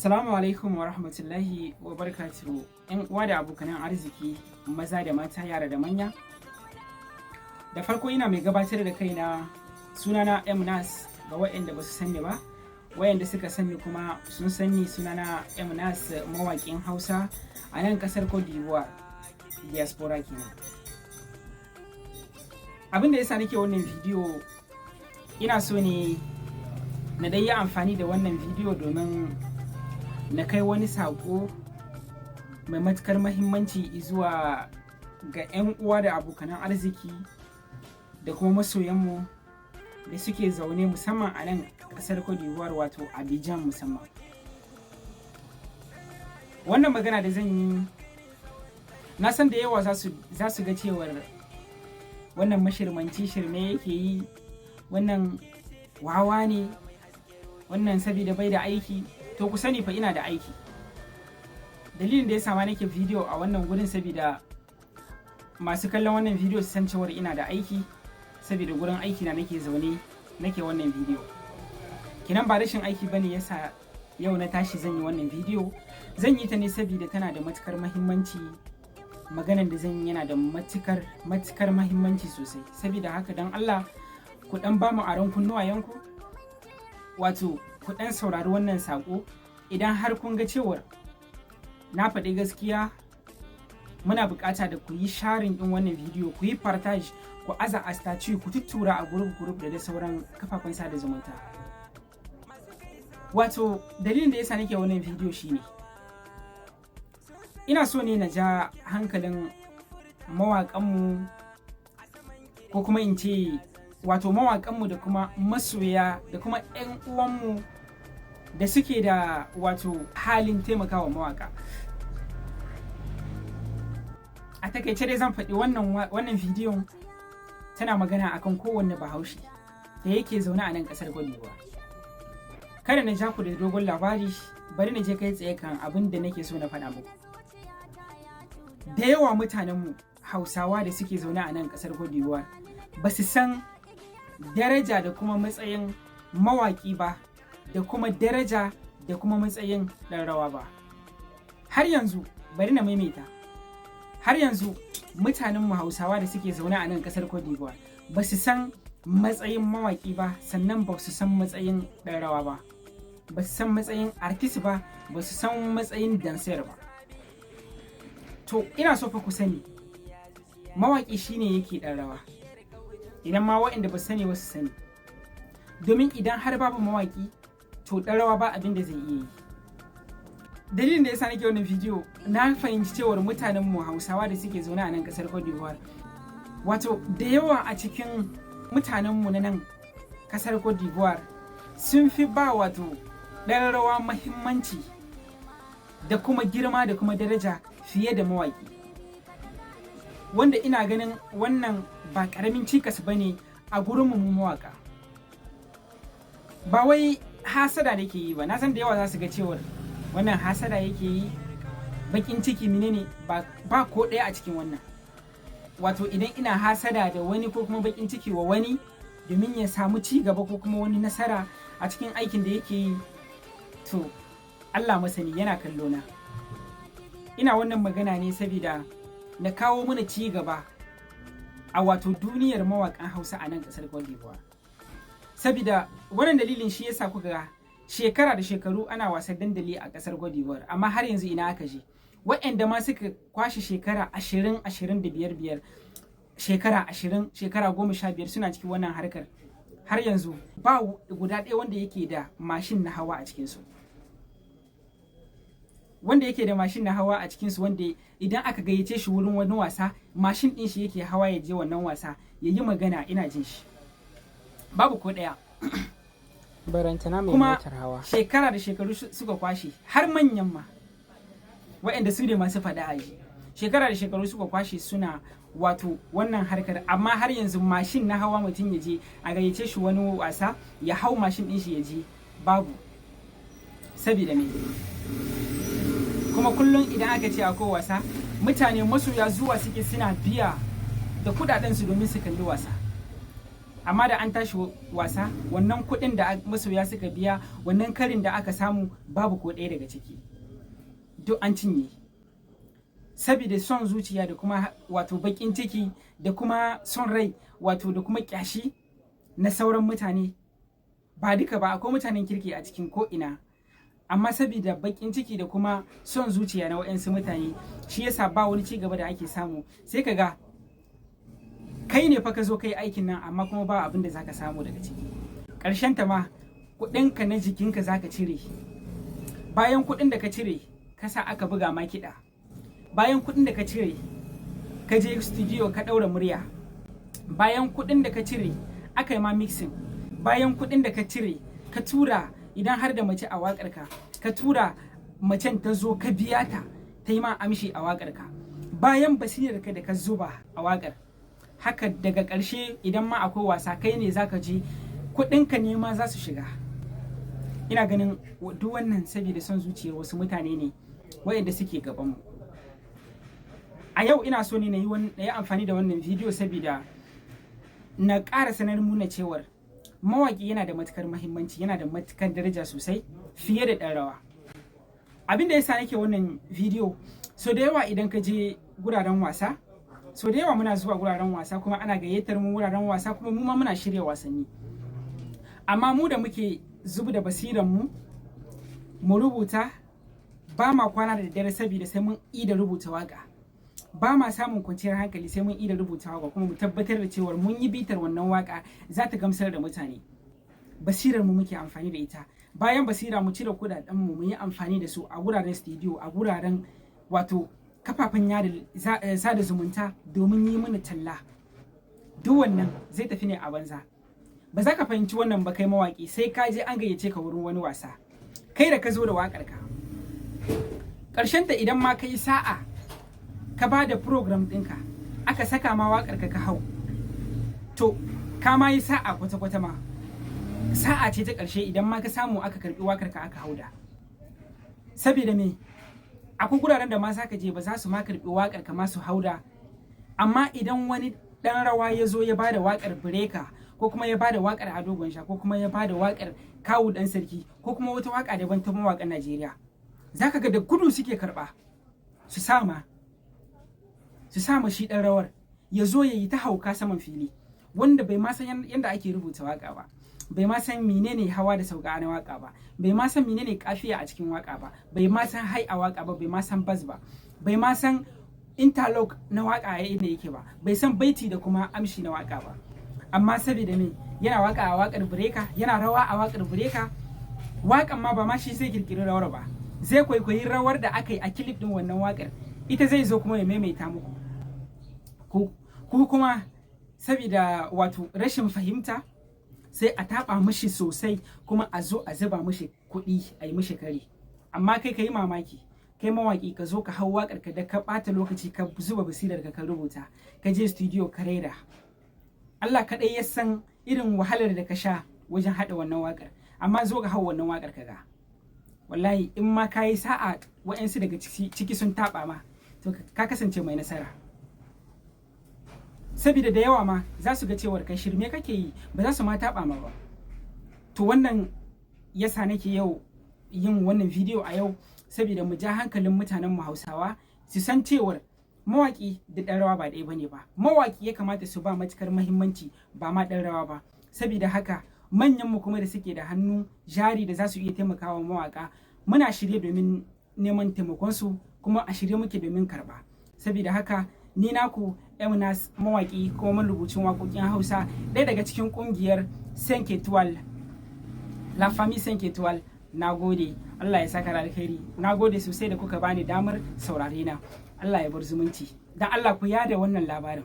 Salamu alaikum wa rahmatullahi wa barakatuhu. ‘Yan uwa da abokanan arziki, maza da mata, yara da manya. Da farko ina mai gabatar da kaina, sunana M Nas, ga waɗanda ba su sanni ba, waɗanda suka sanni kuma sun sanni. Sunana M Nas, mawaƙin Hausa a nan ƙasar Cote d'Ivoire, diaspora kenan. Abin da yasa nake wannan bidiyo, ina so ne na dai yi amfani da wannan bidiyo domin na kai wani saƙo mai matukar mahimmanci zuwa ga 'yan uwa da abokanan arziki da kuma masoyanmu da suke zaune musamman a nan ƙasar Cote d'Ivoire, wato Abidjan musamman. Wannan magana da zan yi, na san da yawa za su ga cewar wannan mashirmanci shirme yake yi, wannan wawa ne, wannan saboda bai da aiki. To, ku sani fa, ina da aiki. Dalilin da ya sama nake bidiyo a wannan gurin, saboda masu kallon wannan bidiyo su san cewar ina da aiki, saboda gurin aiki na nake zaune nake wannan bidiyo. Kinan ba rashin aiki bane yasa yau na tashi zan yi wannan bidiyo. Zan yi ta ne saboda tana da matukar mahimmanci. Maganan da zan yi yana da matukar matukar mahimmanci sosai. Saboda haka, don Allah ku dan ba mu aron kunnuwayenku, wato ku dan saurari wannan sako. Idan har kun ga cewar na faɗi gaskiya, muna buƙata da ku yi sharing ɗin wannan bidiyo, ku yi partage, ku aza a statut, ku tuttura a group group da dai sauran kafafen sada zumunta. Wato dalilin da yasa nake wannan bidiyo shine ina so ne na ja hankalin mawaƙanmu, ko kuma in ce wato mawaƙanmu da kuma masoya da kuma 'yan uwanmu da suke da wato halin taimakawa mawaka. A takaice dai zan faɗi wannan bidiyon tana magana akan kowanne Bahaushe da yake zaune a nan ƙasar Gwadewa. Kada na ja ku da dogon labari, bari na je kai tsaye kan abin da nake so na faɗa muku. Da yawa mutanenmu Hausawa da suke zaune a nan ƙasar Gwadewa ba su san daraja da kuma matsayin mawaƙi ba, da kuma daraja da kuma matsayin ɗan rawa ba. Har yanzu, bari na maimaita, har yanzu mutanenmu Hausawa da suke zaune a nan ƙasar Cote d'Ivoire ba su san matsayin mawaƙi ba, sannan ba su san matsayin ɗan rawa ba, ba su san matsayin artiste ba, ba su san matsayin danseur ba. To, ina so fa ku sani, mawaƙi shine yake ɗan rawa. Idan ma waɗanda ba su sani ba su sani, domin idan har babu mawaƙi, to ɗan rawa ba abin da zai iya yi. Dalilin da yasa nake wannan bidiyo, na fahimci cewar mutanen mu Hausawa da suke zaune a nan kasar Cote d'Ivoire, wato da yawa a cikin mutanen mu na nan kasar Cote d'Ivoire sun fi ba wato ɗan rawa mahimmanci da kuma girma da kuma daraja fiye da mawaƙi, wanda ina ganin wannan ba ƙaramin cikas ba ne a gurin mu mawaƙa. Ba wai hasada nake yi ba. Na san da yawa za su ga cewar wannan hasada yake yi, bakin ciki, menene. Ba ko ɗaya a cikin wannan. Wato idan ina hasada da wani ko kuma bakin ciki wa wani domin ya samu ci gaba ko kuma wani nasara a cikin aikin da yake yi, to Allah masani yana kallo na. Ina wannan magana ne saboda na kawo mana ci gaba a wato duniyar mawaƙan Hausa a nan ƙasar Cote d'Ivoire. Saboda wannan dalilin shi yasa kuka ga shekara da shekaru ana wasan dandali a ƙasar Cote d'Ivoire, amma har yanzu ina aka je? Waɗanda ma suka kwashe shekara 20, 25, biyar, shekara 20, shekara 15 suna cikin wannan harkar, har yanzu ba guda ɗaya wanda yake da mashin na hawa a cikinsu, wanda yake da mashin na hawa a cikinsu, wanda idan aka gayyace shi wurin wani wasa, mashin ɗin shi yake hawa ya je wannan wasa ya yi magana ina jin shi. Babu ko ɗaya. Barantana mai Kuma motar hawa. shekara da shekaru suka kwashe, har manyan ma waɗanda su ne masu faɗa a ji, shekara da shekaru suka kwashe suna wato wannan harkar, amma har yanzu mashin na hawa mutum ya je a gayyace shi wani wasa ya hau mashin ɗin shi ya je, babu. Sabida me? Kuma kullum idan aka ce akwai wasa, mutane masoya zuwa suke suna biya da kudaden su domin su kalli wasa. Amma da an tashi wasa, wannan kuɗin da masoya suka biya, wannan karin da aka samu, babu ko ɗaya daga ciki, duk an cinye, saboda son zuciya da kuma wato baƙin ciki da kuma son rai, wato da kuma ƙyashi na sauran mutane. Ba duka ba, akwai mutanen kirki a cikin ko'ina, amma saboda baƙin ciki da kuma son zuciya na waɗansu mutane, shi yasa ba wani ci gaba da ake samu. Sai ka ga kai ne fa ka zo kai aikin nan, amma kuma ba abin da zaka samu daga ciki. Ƙarshen ta ma kuɗinka na jikinka zaka cire, bayan kuɗin da ka cire ka sa aka buga ma kiɗa, bayan kuɗin da ka cire ka je studio ka ɗaura murya, bayan kuɗin da ka cire aka yi ma mixing, bayan kuɗin da ka cire ka tura, idan har da mace a waƙarka, ka tura macen ta zo, ka biya ta ta yi ma amshi a waƙarka, bayan basirarka da ka zuba a waƙar. Haka daga ƙarshe, idan ma akwai wasa, kai ne zaka je kuɗinka ne ma za su shiga. Ina ganin duk wannan saboda son zuciyar wasu mutane ne waɗanda suke gabanmu. A yau ina so ne na yi amfani da wannan bidiyo saboda na ƙara sanar muna cewar mawaƙi yana da matukar mahimmanci, yana da matukar daraja sosai fiye da ɗan rawa. Abin da yasa nake wannan bidiyo, so da yawa idan ka je guraren wasa, so da yawa muna zuwa guraren wasa, kuma ana gayyatar mu wuraren wasa, kuma mu ma muna shirya wasanni, amma mu da muke zuba da basiran mu mu rubuta, ba ma kwana da daddare saboda sai mun ida rubuta waka. Ba ma samun kwanciyar hankali sai mun ida rubuta waka, kuma mu tabbatar da cewa mun yi bitar wannan waka za ta gamsar da mutane. Basirar mu muke amfani da ita. Bayan basira, mu cire kudaden mu, mu yi amfani da su a wuraren studio, a wuraren wato kafafen yada sada zumunta domin yi mana talla. Duk wannan zai tafi ne a banza. Ba za ka fahimci wannan ba kai mawaki, sai ka je an gayyace ka wurin wani wasa, kai da ka zo da wakar ka. Ƙarshen ta, idan ma ka yi sa'a ka ba da program ɗinka, aka saka ma wakar ka, ka hau, to ka ma yi sa'a kwata-kwata ma. Sa'a ce ta ƙarshe idan ma ka samu aka karɓi wakar ka aka hauda. Saboda me? Akwai guraren da ma za ka je ba za su ma karɓi wakar ka ma su hauda. Amma idan wani ɗan rawa ya zo ya bada wakar Bireka, ko kuma ya bada wakar Ado Gwanja, ko kuma ya bada wakar Kawu Dan Sarki, ko kuma wata waka daban ta mawakan Najeriya, za ka ga da gudu suke karɓa su sama shi ɗan rawar, ya zo ya yi ta hauka saman fili, wanda bai ma san yadda ake rubuta waka ba, bai ma san menene hawa da sauka na waka ba, bai ma san menene kafiya a cikin waka ba, bai ma san high a waka ba, bai ma san bass ba, bai ma san interlock na waka a inda yake ba, bai san baiti da kuma amshi na waka ba. Amma saboda me? Yana waka a wakar Bireka, yana rawa a wakar Bireka. Wakan ma ba ma shi zai kirkiri rawar ba, zai kwaikwayi rawar da aka yi a clip din wannan wakar, ita zai zo kuma ya maimaita muku ku. Kuma saboda wato rashin fahimta, sai a taɓa mishi sosai, kuma a zo a zuba mishi kuɗi, a yi mishi kare. Amma kai ka yi mamaki, kai mawaƙi, ka zo ka hau waƙar ka da ka ɓata lokaci, ka zuba basirar ka, ka rubuta, ka je studio ka rera. Allah kaɗai ya san irin wahalar da ka sha wajen haɗa wannan waƙar. Amma zo ka hau wannan waƙar, ka ga wallahi in ma ka yi sa'a wa'yansu daga ciki sun taɓa ma, to ka kasance mai nasara, saboda da yawa ma za su ga cewar kai shirme kake yi, ba za su ma taɓa ma ba. To wannan yasa nake yau yin wannan bidiyo a yau, saboda mu ja hankalin mutanen mu Hausawa su san cewar mawaki da ɗan rawa ba ɗaya bane ba. Mawaki ya kamata su ba matukar muhimmanci, ba ma ɗan rawa ba. Saboda haka manyan mu kuma da suke da hannu jari da za su iya taimakawa mawaka, muna shirye domin neman taimakon su, kuma a shirye muke domin karba. Saboda haka ni naku Emnas, mawaki kuma marubucin waƙoƙin Hausa, ɗaya daga cikin ƙungiyar Cinq Étoiles, La Famille Cinq Étoiles. Na gode, Allah ya saka da alkhairi. Na gode sosai da kuka bani damar saurare na. Allah ya bar zumunci. Dan Allah ku yada wannan labarin.